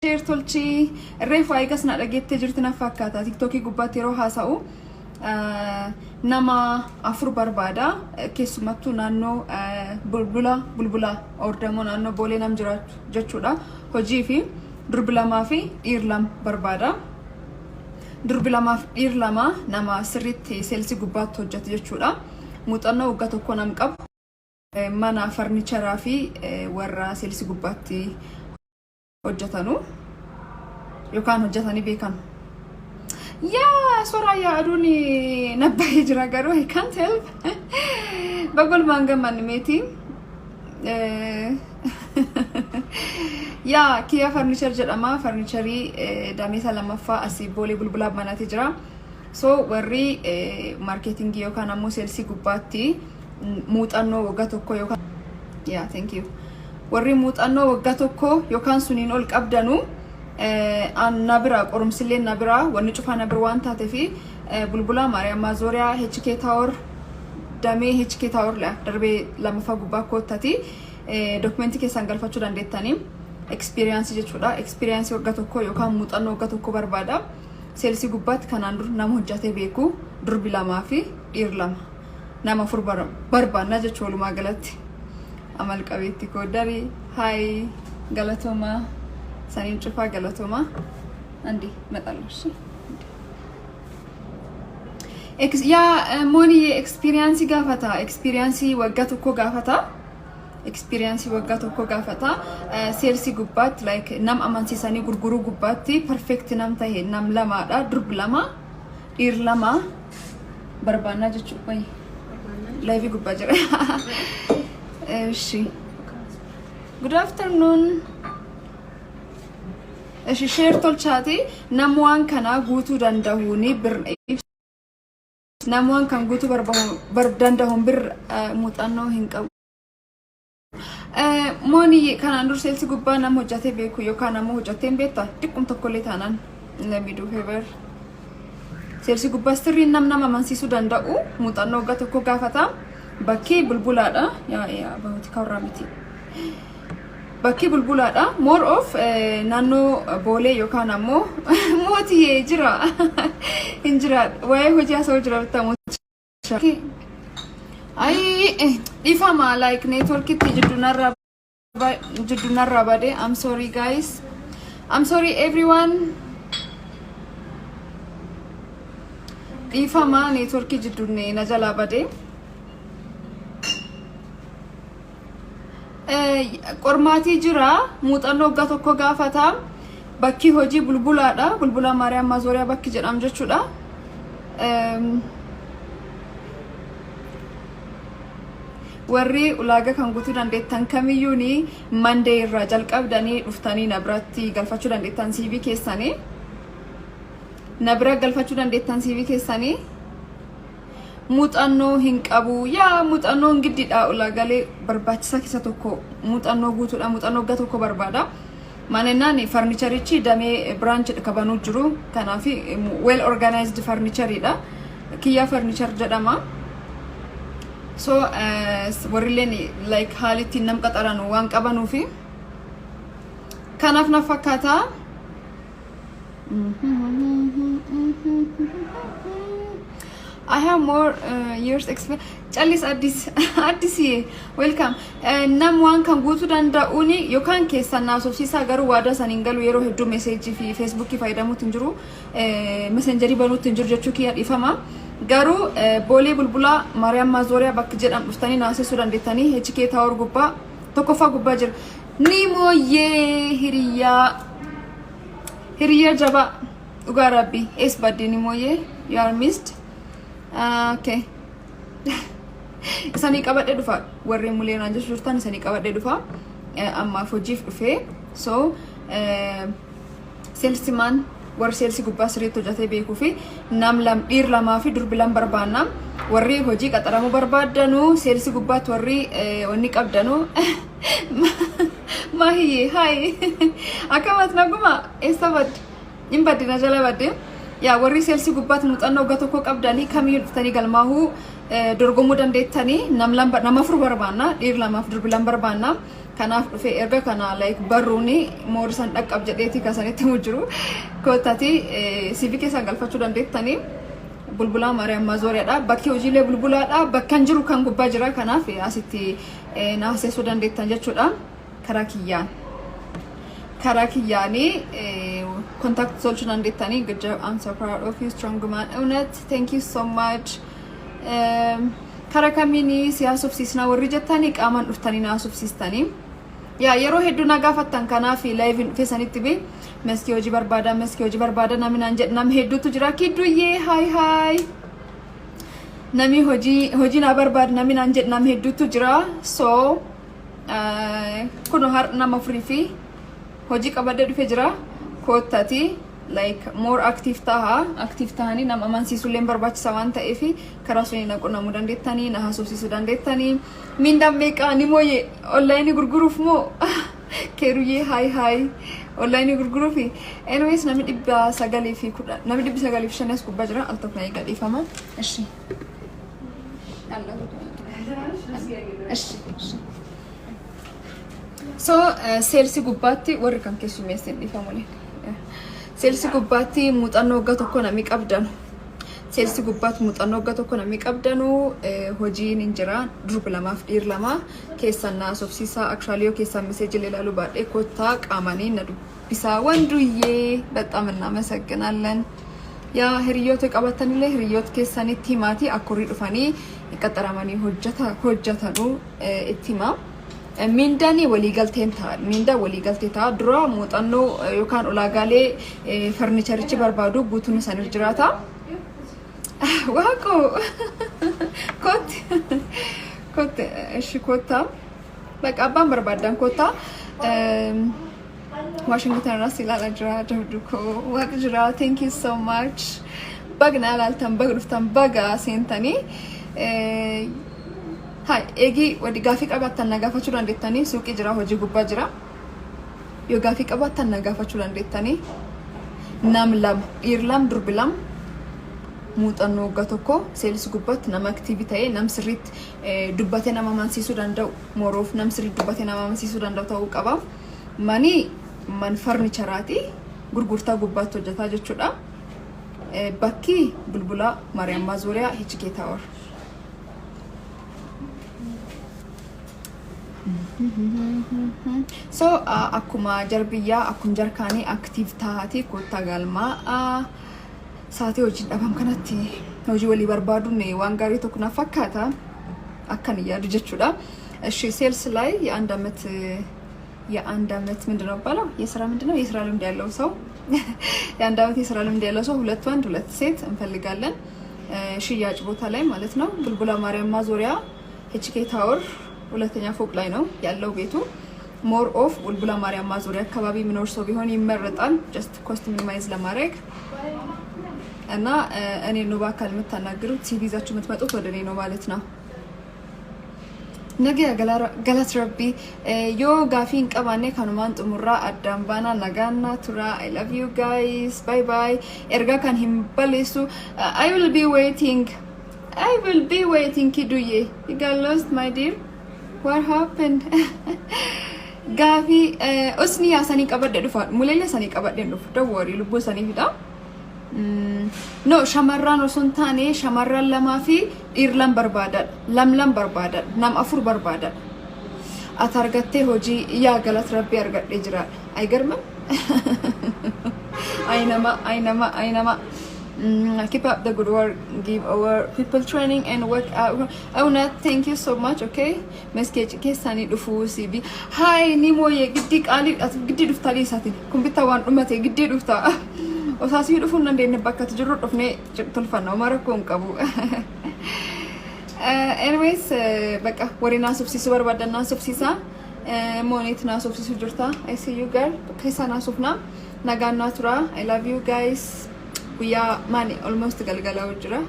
Share tolchi. Reefu eegas na dhageettee jirti na fakkaata. TikTokii gubbaatti yeroo haasa'u nama afur barbaada. Keessumattuu naannoo Bulbula Bulbula Ordamoo naannoo Boolee nam jiraatu jechuudha. Hojii fi durbi lamaa fi dhiir lama barbaada. Durbi lamaaf dhiir lama nama sirriitti sales gubbaatti hojjetu jechuudha. Muuxannoo waggaa tokko nam qabu. Mana farnicharaa fi warra sales gubbaatti hojjetanu yookaan hojjetanii beekan. Yaa soraa yaa aduun nabbahee jira garuu I can't help. Bagolmaan gammanni meetii. Yaa Kiya Furniture jedhama. Furnicharii dameesa lammaffaa asii Boolee Bulbulaa manaati jira. So warri marketingii yookaan ammoo salesii gubbaatti muuxannoo waggaa tokko yookaan, yaa, thank you. Warri muuxannoo waggaa tokko yookaan suniin ol qabdanu na bira, qorumsillee na bira, wanni cufaa na bira waan taateef, Bulbulaa Maariyaam Maazooriyaa HK Tower, damee HK Tower darbee lammaffaa gubbaa koottati documentii keessan galfachuu dandeettanii. Experience jechuudha. Experience waggaa tokko yookaan muuxannoo waggaa tokko barbaada. Salesii gubbaatti kanaan dur nama hojjatee beeku, durbi lamaa fi dhiir lama, nama afur barbaanna jechuu walumaa galatti. Amal qabeetti koo darii hayi galatoomaa, saniin cufaa galatoomaa andi maxallushi. Yaa moonii, experience gaafata, experience waggaa tokko gaafata. Experience waggaa tokko gaafata. Salesii gubbaatti, like nam amansiisanii gurguruu gubbaatti perfect nam tahe, nam lamaadha. Durbi lama, dhiir lama barbaannaa jechuudha. Live gubbaa jira. እሺ. Good afternoon. እሺ, share tolchaati nam waan kana guutuu danda'uuni bir nam waan kan guutuu danda'uun bir muuxannoo hin qabu. Mooni, kanaan dur salesii gubbaa nama hojjatee beeku yookaan ammoo hojjattee hin beektaa? Xiqqum tokkollee taanaan, let me do favor. Salesii gubbaa sirriin nam nama amansiisuu danda'u, muuxannoo waggaa tokko gaafata. Bakki Bulbulaadha. Yaa yaa bahuti kawraa miti. Bakki Bulbulaadha. More of naannoo Boolee yookaan ammoo mootii jira. Hin jira. Waa'ee hojii haasa'uu jira bittaa mootii. Ayi, dhiifama, like networkitti jidduu narraa bade. I'm sorry, guys. I'm sorry, everyone. Dhiifama, networkii jidduun na jalaa bade. Qormaatii jira, muuxannoo waggaa tokko gaafata. Bakki hojii Bulbulaadha. Bulbulaa Maariyaam Maazooriyaa bakki jedhamu jechuudha. Warri ulaagaa kan guutuu dandeettan kamiyyuuni Monday irraa jalqabdanii dhuftanii na biratti galfachuu dandeettan CV keessanii. Na bira galfachuu dandeettan CV keessanii. Muuxannoo hin qabu. Yaa, muuxannoon giddiidha, ulaagaalee barbaachisaa keessa tokko muuxannoo guutuudha. Muuxannoo waggaa tokko barbaada. Maalinnaan furnicherichi damee branch kabanuu jiru. Kanaaf well organized furnitureidha. Kiyyaa Furniture jedhama. So warrilleen like haala ittiin nam qaxaran waan qabanuufi kanaaf na fakkaata. I have more years experience. Callis Addis Addisiye, welcome. Nam waan kan guutuu danda'uuni yookaan keessan naasofsiisaa, garuu waadaa san hin galu. Yeroo hedduu messageii fi Facebookii fayyadamuutti hin jiru. Messengerii banuutti hin jiru jechuu kiyya, dhiifama. Garuu Boolee Bulbulaa Maariyaam Maazooriyaa bakki jedham dhuftanii naasisuu dandeettanii, HK Tower gubbaa tokkoffaa gubbaa jira. Ni mooyyee, hiriyaa hiriyaa jabaa, dhugaa rabbi, ees badde? Ni mooyyee, you are missed. Okay. Isanii qabadhee dhufa, warreen mulee naan jechuu jirtan isanii qabadhee dhufa. Ammaaf hojiif dhufee, so salesman, warri salesii gubbaa sirriitti hojjetee beekuu fi nam lam, dhiir lamaa fi durbi lam barbaanna. Warri hojii qaxaramuu barbaaddanuu, salesii gubbaatti warri wanni qabdanuu. Maahiyyee, hi, akkamat naguma? Eessa badde? Hin badde, na jala badde. Yaa, warri salesii gubbaatti muuxannoo waggaa tokko qabdanii kamiyyuu dhuftanii galmaahuu Dorgomuu dandeettanii. Nama afur barbaanna, dhiir lamaaf durbi lama barbaanna. Kanaaf dhufee erga kana like barruuni moorisan dhaqqab jedheeti kasanitti himu jiru. Koottati CV keessan galfachuu dandeettanii. Bulbulaa Maariyaam Mazooriyaadha. Bakki hojiilee bulbulaadha. Bakkan jiru kan gubbaa jira. Kanaaf asitti na haasessuu dandeettan jechuudha. Karaa kiyyaan. Karaa kiyyaanii contact tolchuu dandeettanii. Good job. I'm so proud of you. Strong woman. Unet, thank you so much. Karaa kamiini si haasofsiisnaa warri jettanii, qaamaan dhuftanii na haasofsiistanii. Yaa, yeroo hedduu na gaafattan, kanaaf live dhufee sanitti be Meski hojii barbaada, Meski hojii barbaada namni naan jedhu nama hedduutu jira. Kidduyyee, hi hi. Namni hojii na barbaada namni naan jedhu nama hedduutu jira. So kun har nama afurii fi hojii qabadee dhufee jira. Koottati like more active taha. Active tahanii nama amansiisuullee barbaachisa waan ta'eef, karaa suni na qunnamuu dandeettanii, na haasofsiisuu dandeettanii. Mindaan meeqaa ni mooye? Online gurguruuf moo? Keeruyyee, hi hi. Online gurguruufi. Anyways, namni 910, namni 905 as gubbaa jira. Al tokko na eegaa, dhiifama. Ishi ishi. So sales gubbaatti warri kan keessummeessin, dhiifamulee. Sales gubbaatti muuxannoo waggaa tokko namni qabdanu. Sales gubbaatti muuxannoo waggaa tokko namni qabdanu, hojiin hin jira. Durbi lamaaf dhiir lama keessan na haasofsiisaa. Actually, yoo keessan message ilaaluu baadhee, kottaa qaamanii na dubbisaa. Wanduyyee, በጣም እናመሰግናለን። Yaa, hiriyoota qabatanillee hiriyoota keessanitti himaati, akka horii dhufanii qaxaramanii hojjetanuu itti himaa. Miindaan waliigalteen ta'a. Miindaan waliigaltee ta'a. Dura muuxannoo yookaan ulaagaalee farnicharichi barbaadu guutuun isaaniif jiraata. Waaqoo, kootti kootti, ishi koottaa. Bakka abbaan barbaadan koottaa. Washington irraas ilaalaa jira, jabdu koo Waaqa jira. Thank you so much. Baga na ilaaltan, baga dhuftan, baga seentanii. Hai, eegi wadi gaafii qabaattan na gaafachuu dandeettanii. Suuqii jira, hojii gubbaa jira. Yoo gaafii qabaattan na gaafachuu dandeettanii. Nam lama, dhiir lam, durbi lam, muuxannoo waggaa tokko sales gubbaatti nama active ta'ee, nam sirriitti dubbatee nama amansiisuu danda'u, moroof nam sirriitti dubbatee nama amansiisuu danda'u ta'uu qaba. Mani man farnicharaati, gurgurtaa gubbaatti hojjetaa jechuudha. Bakki Bulbulaa Maariyaam Mazooriyaa, HK Tower. So akkuma jarbiyyaa, akkuma jarkaanii active taa'atii kottaa galmaa. Sa'aatii hojii dhabam kanatti hojii walii barbaaduun waan gaarii tokko naaf fakkaata akkan yaadu jechuudha. እሺ, sales ላይ የአንድ አመት ምንድን ነው የሚባለው? የስራ ምንድን ነው? የስራ ልምድ ያለው ሰው፣ የ1 አመት የስራ ልምድ ያለው ሰው፣ ሁለት ወንድ ሁለት ሴት እንፈልጋለን። ሽያጭ ቦታ ላይ ማለት ነው። ቡልቡላ ማርያም ማዞሪያ HK Tower ሁለተኛ ፎቅ ላይ ነው ያለው ቤቱ። More of ቡልቡላ ማርያም ማዞሪያ አካባቢ የሚኖር ሰው ቢሆን ይመረጣል። Just cost minimize ለማድረግ። እና እኔ ነው በአካል የምታናግሩት። CV ይዛችሁ የምትመጡት ወደ እኔ ነው ማለት ነው። Nagaya galata Rabbii. Yoo gaafii hin qabaanne kanumaan xumurraa, addaan baanaa. Nagaannaa tura. I love you guys. Bye bye. Ergaa kan hin balleessu. I will be waiting. I will be waiting. Kiduye, you got lost, my dear. What happened? Gaafii osni yaasanii qabadhe dhufa, muleellee sanii qabadhe dhufu. Don't worry, lubbuu sanii fida. No, shamarran osoo hin taane, shamarran lamaa fi dhiir lam barbaadadha. Lam lam barbaadadha. Nam afur barbaadadha. Ati argattee hojii? Yaa, galata Rabbii, argadhee jiraadha. Ay garman? Ay nama, ay nama, ay nama. Keep up the good work. Give our people training and work out. Awna, thank you so much, okay? Message keessanii dhufuu CV. Hi, ni mooyee giddii qaalii ati giddii dhuftaa dhiisaatiin. Kun bittaa waan dhumate giddii dhuftaa. Osaasii dhufuu hin dandeenye, bakka ati jirru dhufnee tolfanna. Homaa rakkoo hin qabu. Anyways, bakka warri naasofsiisuu barbaadan naasofsiisaa. Mooneet naasofsiisuu jirta. I see you, girl. Keessaa naasofnaa. Nagaan naa tura. I love you guys. Guyyaa maali, almost galgalaa jira.